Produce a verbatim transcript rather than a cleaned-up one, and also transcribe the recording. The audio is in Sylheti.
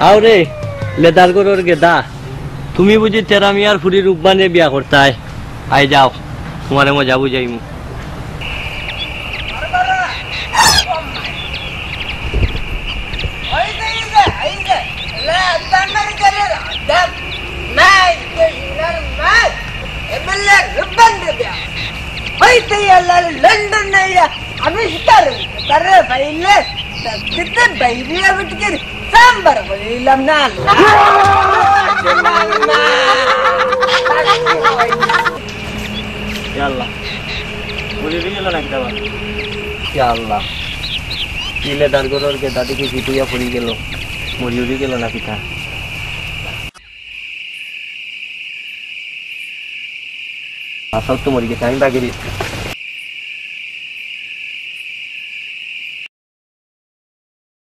আও রে, লেদার গরর গেদা, তুমি বুঝি তেরা মিয়ার ফুরি রূপবানে বিয়া করতায়? আই যাও, তুমারে মজা বুঝাইমু। হইতে আল্লাহ লন্ডন নাইয়া আবিষ্কার তারে পাইলে, তার কিতে বাইরে বিটকির সাম্বার করিলাম না। ইয়া আল্লাহ, মরি উড়ি গেল না কিতা বা? ইয়া আল্লাহ, ই লেদার গরর গেদা দেখি জিতুইয়া পড়ি গেল, মরি উড়ি গেল না কিতা? আসাও তো মরি গেছে, আমি বাগেরি।